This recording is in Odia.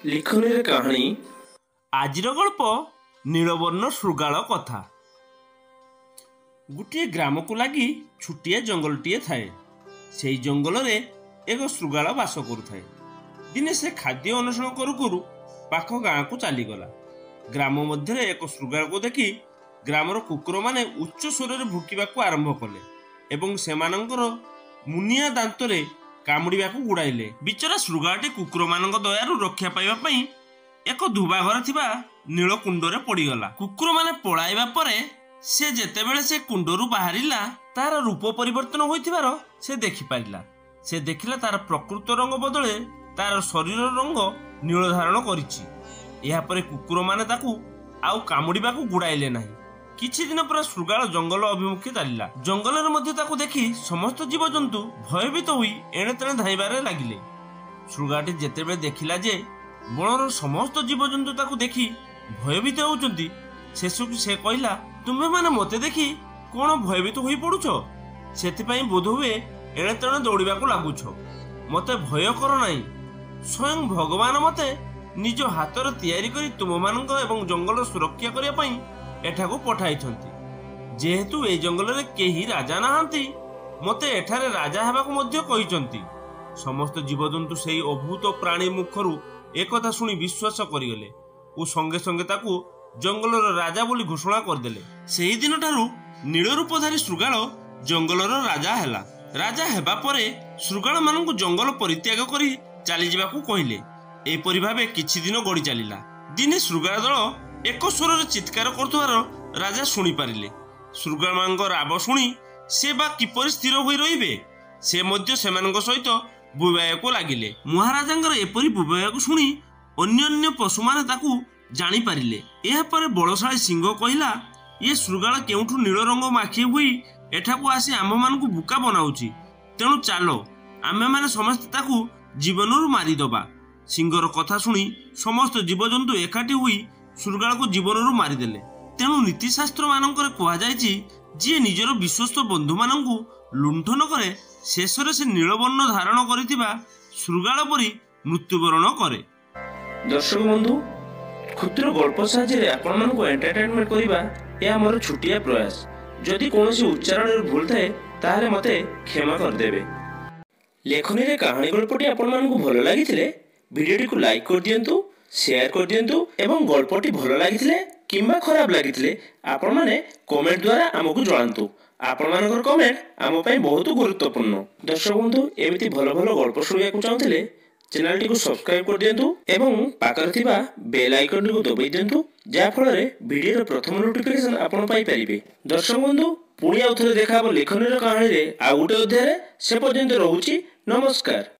ଲିଖନୀରେ କାହାଣୀ। ଆଜିର ଗଳ୍ପ ନୀଳବର୍ଣ୍ଣ ଶୃଗାଳ କଥା। ଗୋଟିଏ ଗ୍ରାମକୁ ଲାଗି ଛୋଟିଆ ଜଙ୍ଗଲଟିଏ ଥାଏ। ସେଇ ଜଙ୍ଗଲରେ ଏକ ଶୃଗାଳ ବାସ କରୁଥାଏ। ଦିନେ ସେ ଖାଦ୍ୟ ଅନ୍ୱେଷଣ କରୁ କରୁ ପାଖ ଗାଁକୁ ଚାଲିଗଲା। ଗ୍ରାମ ମଧ୍ୟରେ ଏକ ଶୃଗାଳକୁ ଦେଖି ଗ୍ରାମର କୁକୁରମାନେ ଉଚ୍ଚ ସ୍ୱରରେ ଭୁକିବାକୁ ଆରମ୍ଭ କଲେ ଏବଂ ସେମାନଙ୍କର ମୁନିଆ ଦାନ୍ତରେ କାମୁଡ଼ିବାକୁ ଗୁଡ଼ାଇଲେ। ବିଚରା ଶୃଗାଳଟି କୁକୁରମାନଙ୍କ ଦୟାରୁ ରକ୍ଷା ପାଇବା ପାଇଁ ଏକ ଧୋବା ଘରେ ଥିବା ନୀଳ କୁଣ୍ଡରେ ପଡ଼ିଗଲା। କୁକୁରମାନେ ପଳାଇବା ପରେ ସେ ଯେତେବେଳେ ସେ କୁଣ୍ଡରୁ ବାହାରିଲା, ତାର ରୂପ ପରିବର୍ତ୍ତନ ହୋଇଥିବାର ସେ ଦେଖିପାରିଲା। ସେ ଦେଖିଲା, ତାର ପ୍ରକୃତ ରଙ୍ଗ ବଦଳରେ ତାର ଶରୀରର ରଙ୍ଗ ନୀଳ ଧାରଣ କରିଛି। ଏହାପରେ କୁକୁରମାନେ ତାକୁ ଆଉ କାମୁଡ଼ିବାକୁ ଗୁଡ଼ାଇଲେ ନାହିଁ। କିଛି ଦିନ ପରେ ଶୃଗାଳ ଜଙ୍ଗଲ ଅଭିମୁଖେ ଚାଲିଲା। ଜଙ୍ଗଲରେ ମଧ୍ୟ ତାକୁ ଦେଖି ସମସ୍ତ ଜୀବଜନ୍ତୁ ଭୟଭୀତ ହୋଇ ଏଣେ ତେଣେ ଧାଇଁବାରେ ଲାଗିଲେ। ଶୃଗାଳଟି ଯେତେବେଳେ ଦେଖିଲା ଯେ ବଣର ସମସ୍ତ ଜୀବଜନ୍ତୁ ତାକୁ ଦେଖି ଭୟଭୀତ ହେଉଛନ୍ତି, ଶେଷକୁ ସେ କହିଲା, ତୁମେମାନେ ମୋତେ ଦେଖି କ'ଣ ଭୟଭୀତ ହୋଇ ପଡୁଛ? ସେଥିପାଇଁ ବୋଧହୁଏ ଏଣେ ତେଣେ ଦୌଡ଼ିବାକୁ ଲାଗୁଛ। ମୋତେ ଭୟ କର ନାହିଁ। ସ୍ୱୟଂ ଭଗବାନ ମୋତେ ନିଜ ହାତରେ ତିଆରି କରି ତୁମମାନଙ୍କ ଏବଂ ଜଙ୍ଗଲର ସୁରକ୍ଷା କରିବା ପାଇଁ ଏଠାକୁ ପଠାଇଛନ୍ତି। ଯେହେତୁ ଏଇ ଜଙ୍ଗଲରେ କେହି ରାଜା ନାହାନ୍ତି, ମୋତେ ଏଠାରେ ରାଜା ହେବାକୁ ମଧ୍ୟ କହିଛନ୍ତି। ସମସ୍ତ ଜୀବଜନ୍ତୁ ସେଇ ଅଦ୍ଭୁତ ପ୍ରାଣୀ ମୁଖରୁ ଏକଥା ଶୁଣି ବିଶ୍ୱାସ କରିଗଲେ ଓ ସଙ୍ଗେ ସଙ୍ଗେ ତାକୁ ଜଙ୍ଗଲର ରାଜା ବୋଲି ଘୋଷଣା କରିଦେଲେ। ସେହି ଦିନଠାରୁ ନୀଳ ରୂପଧାରୀ ଶୃଗାଳ ଜଙ୍ଗଲର ରାଜା ହେଲା। ରାଜା ହେବା ପରେ ଶୃଗାଳମାନଙ୍କୁ ଜଙ୍ଗଲ ପରିତ୍ୟାଗ କରି ଚାଲିଯିବାକୁ କହିଲେ। ଏପରି ଭାବେ କିଛି ଦିନ ଗଡ଼ି ଚାଲିଲା। ଦିନେ ଶୃଗାଳ ଦଳ ଏକ ସ୍ୱରରେ ଚିତ୍କାର କରୁଥିବାର ରାଜା ଶୁଣିପାରିଲେ। ଶୃଗାଳମାନଙ୍କ ରାବ ଶୁଣି ସେ ବା କିପରି ସ୍ଥିର ହୋଇ ରହିବେ? ସେ ମଧ୍ୟ ସେମାନଙ୍କ ସହିତ ବୋବାଇବାକୁ ଲାଗିଲେ। ମହାରାଜାଙ୍କର ଏପରି ବୋବାଇବାକୁ ଶୁଣି ଅନ୍ୟାନ୍ୟ ପଶୁମାନେ ତାକୁ ଜାଣିପାରିଲେ। ଏହାପରେ ବଳଶାଳୀ ସିଂହ କହିଲା, ଏ ଶୃଗାଳ କେଉଁଠୁ ନୀଳ ରଙ୍ଗ ମାଖି ହୋଇ ଏଠାକୁ ଆସି ଆମ୍ଭମାନଙ୍କୁ ବୋକା ବନାଉଛି। ତେଣୁ ଚାଲ, ଆମ୍ଭେମାନେ ସମସ୍ତେ ତାକୁ ଜୀବନରୁ ମାରିଦେବା। ସିଂହର କଥା ଶୁଣି ସମସ୍ତ ଜୀବଜନ୍ତୁ ଏକାଠି ହୋଇ ଶୃଗାଳକୁ ଜୀବନରୁ ମାରିଦେଲେ। ତେଣୁ ନୀତିଶାସ୍ତ୍ର ମାନଙ୍କରେ କୁହାଯାଇଛି, ଯିଏ ନିଜର ବିଶ୍ୱସ୍ତ ବନ୍ଧୁମାନଙ୍କୁ ଲୁଣ୍ଠନ କରେ, ଶେଷରେ ସେ ନୀଳବର୍ଣ୍ଣ ଧାରଣ କରିଥିବା ଶୃଗାଳ ପରି ମୃତ୍ୟୁବରଣ କରେ। ଦର୍ଶକ ବନ୍ଧୁ, କ୍ଷୁଦ୍ର ଗଳ୍ପ ସାହାଯ୍ୟରେ ଆପଣମାନଙ୍କୁ ଏଣ୍ଟରଟେନମେଣ୍ଟ କରିବା ଏହା ମୋର ଛୋଟିଆ ପ୍ରୟାସ। ଯଦି କୌଣସି ଉଚ୍ଚାରଣରେ ଭୁଲ ଥାଏ, ତାହେଲେ ମୋତେ କ୍ଷମା କରିଦେବେ। ଲେଖନୀରେ କାହାଣୀ ଗଳ୍ପଟି ଆପଣମାନଙ୍କୁ ଭଲ ଲାଗିଥିଲେ ଭିଡ଼ିଓଟିକୁ ଲାଇକ୍ କରିଦିଅନ୍ତୁ, ସେୟାର କରିଦିଅନ୍ତୁ ଏବଂ ଗଳ୍ପଟି ଭଲ ଲାଗିଥିଲେ କିମ୍ବା ଖରାପ ଲାଗିଥିଲେ ଆପଣମାନେ କମେଣ୍ଟ ଦ୍ୱାରା ଆମକୁ ଜଣାନ୍ତୁ। ଆପଣମାନଙ୍କର କମେଣ୍ଟ ଆମ ପାଇଁ ବହୁତ ଗୁରୁତ୍ୱପୂର୍ଣ୍ଣ। ଦର୍ଶକ ବନ୍ଧୁ, ଏମିତି ଭଲ ଭଲ ଗଳ୍ପ ଶୁଣିବାକୁ ଚାହୁଁଥିଲେ ଚ୍ୟାନେଲଟିକୁ ସବସ୍କ୍ରାଇବ୍ କରିଦିଅନ୍ତୁ ଏବଂ ପାଖରେ ଥିବା ବେଲ୍ ଆଇକନ୍ଟିକୁ ଦବାଇ ଦିଅନ୍ତୁ, ଯାହାଫଳରେ ଭିଡ଼ିଓର ପ୍ରଥମ ନୋଟିଫିକେସନ୍ ଆପଣ ପାଇପାରିବେ। ଦର୍ଶକ ବନ୍ଧୁ, ପୁଣି ଆଉ ଥରେ ଦେଖା ହେବ ଲେଖନୀର କାହାଣୀରେ ଆଉ ଗୋଟେ ଅଧ୍ୟାୟରେ। ସେ ପର୍ଯ୍ୟନ୍ତ ରହୁଛି, ନମସ୍କାର।